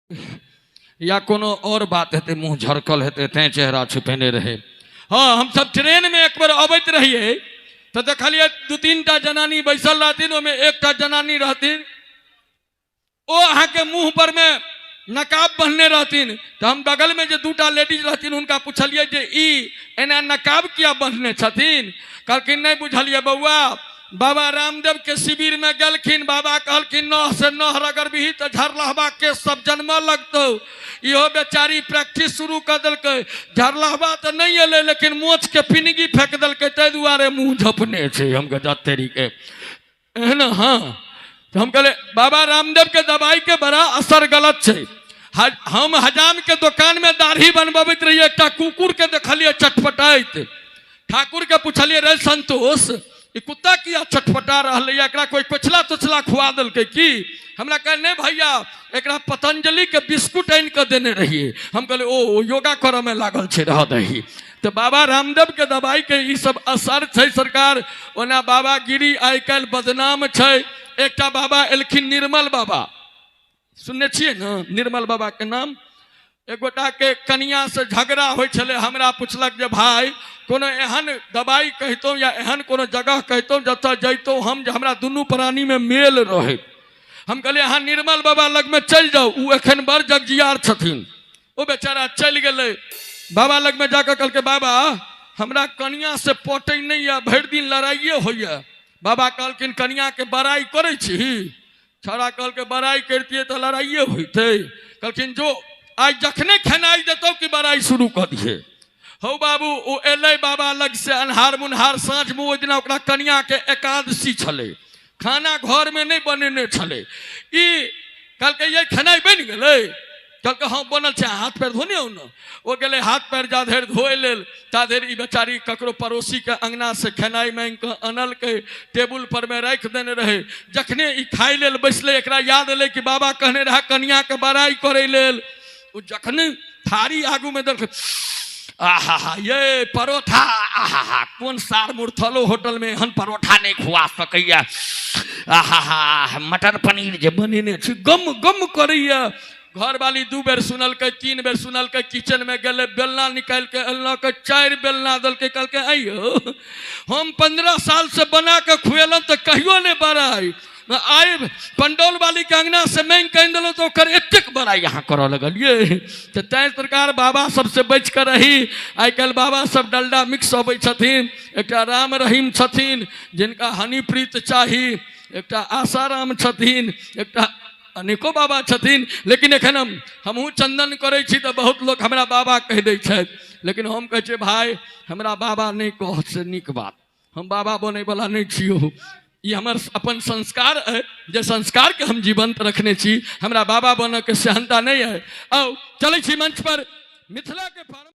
या कोनो और बात हेतै, मुँह झरकल हेतै तैं चेहरा छुपेने रहै। हँ, हमसब ट्रेनमे एक बेर अबैत रहियै तऽ देखलियै 2-3 टा जनानी बैसल रहथिन, ओहिमे एकटा जनानी रहथिन, ओ अहाँके मुँह पर मे नकाब बन्हने रहथिन। तऽ हम बगलमे जे 2टा लेडीज रहथिन हुनका पुछलियै जे ई एना नकाब किया बन्हने छथिन? कहलखिन नहि बुझलियै बौआ, बाबा रामदेव के शिविर में गेलखिन, बाबा कहलखिन नह से नह रगड़बिही तऽ झरलहबा केश सब जन्मऽ लगतौ। इहो बेचारी प्रैक्टिस शुरू कऽ देलकै, झरलहबा तऽ नहि एलै लेकिन मोछ के पिनगी फेंक देलकै, ताहि दुआरे मुँह झपने छै। हम कहै तेरी के एहन। हाँ, तऽ हम कहले बाबा रामदेव के दवाई के बड़ा असर गलत छै। हम हजाम के दोकान में दाढ़ी बनबैत रहियै, एकटा कुकुर के देखलियै चटपटाइत। ठाकुर के पुछलियै, रे संतोष, ई कुत्ता किया चटपटा रहलै, एकरा कोई कोचला तोचला खुआ देलकै की? हमरा कहे नहीं भैया, एकरा पतंजलि के बिस्कुट आनि कऽ देने रहियै। हम कहलियै ओ योगा करऽ में लागल छै, रह दही। तऽ बाबा रामदेव के दवाई के ई सब असर छै सरकार। ओना बाबा गिरी आइ काल्हि बदनाम छै। एकटा बाबा एलखिन निर्मल बाबा, सुनने छियै ने निर्मल बाबा के नाम? एक गोटा के कनिया से झगड़ा होइ छलै, हमरा पुछलक जे भाई कोनो एहन दवाई कहितहुँ या एहन कोनो जगह कहितहुँ जतऽ जैतहुँ हम जे हमरा दुनू प्राणी में मेल रहै। हम कहलियै अहाँ निर्मल बाबा लगमे चलि जाउ, ओ एखन बड़ जगजियार छथिन। ओ बेचारा चलि गेलै बाबा लगमे, जाकऽ कहलकै बाबा हमरा कनिया से पटै नहि यऽ, भरि दिन लड़ाइए होइए। बाबा कहलखिन कनिया के बड़ाई करै छी? छौड़ा कहलकै बड़ाई करितियै तऽ लड़ाइए होइतै। कहलखिन जो आइ जखने खेनाइ देतौ कि बड़ाई शुरू कऽ दिहे। हौ बाबू, ओ एलै बाबा लग से अन्हार मुन्हार साँझमे, ओहि दिना ओकरा कनियाके एकादशी छलै, खाना घरमे नहि बनेने छलै। ई कहलकै ये खेनाइ बनि गेलै? कहलकै हँ बनल छै, हाथ पैर धोने आउ ने। ओ गेलै हाथ पैर जा धरि धोए लेल ता धरि ई बेचारी ककरो पड़ोसीके अङ्गनासँ खेनाइ माँगि कऽ अनलकै, टेबुल पर मे राखि देने रहै। जखने ई खाइ लेल बैसलै एकरा याद एलै कि बाबा कहने रहै कनियाके बड़ाइ करै लेल। ओ जखने थारी आगूमे देलकै, आहा हा ये परोठा, आहा हा कोन सार मुरथलो होटलमे एहन परोठा नहि खुआ सकैया, आहा हा मटर पनीर जे बनेने छी गम गम करैया। घरवाली 2 बेर सुनलकै, 3 बेर सुनलकै, किचनमे गेलै, बेलना निकालि कऽ अनलकै, 4 बेलना देलकै। कहलकै अइयो हम 15 सालसँ बना कऽ खुएलहुँ तऽ कहियो नहि बड़ाइ, आइ पंडौल वाली के अंगना से मांगि कऽ आनि देलहुँ तऽ ओकर एतेक बड़ाइ अहाँ करऽ लगलियै। तऽ तैं सरकार बाबा सबसँ बचि कऽ रही। आइ काल्हि बाबा सब डलडा मिक्स अबै छथिन। एकटा राम रहीम छथिन जिनका हनीप्रीत चाही, एकटा आसाराम छथिन, एकटा अनेको बाबा छथिन। लेकिन एखन हमहूँ चंदन करै छी तऽ बहुत लोक हमरा बाबा कहि दै छथि, लेकिन हम कहै छियै भाय हमरा बाबा नहि कह से नीक बात, हम बाबा बनैवला नहि छियौ। ई हमर अपन संस्कार अइ जे संस्कारके हम जीवंत रखने छी, हमरा बाबा बनऽके सेहनता नहि अइ। आउ चलै छी मंच पर मिथिलाके।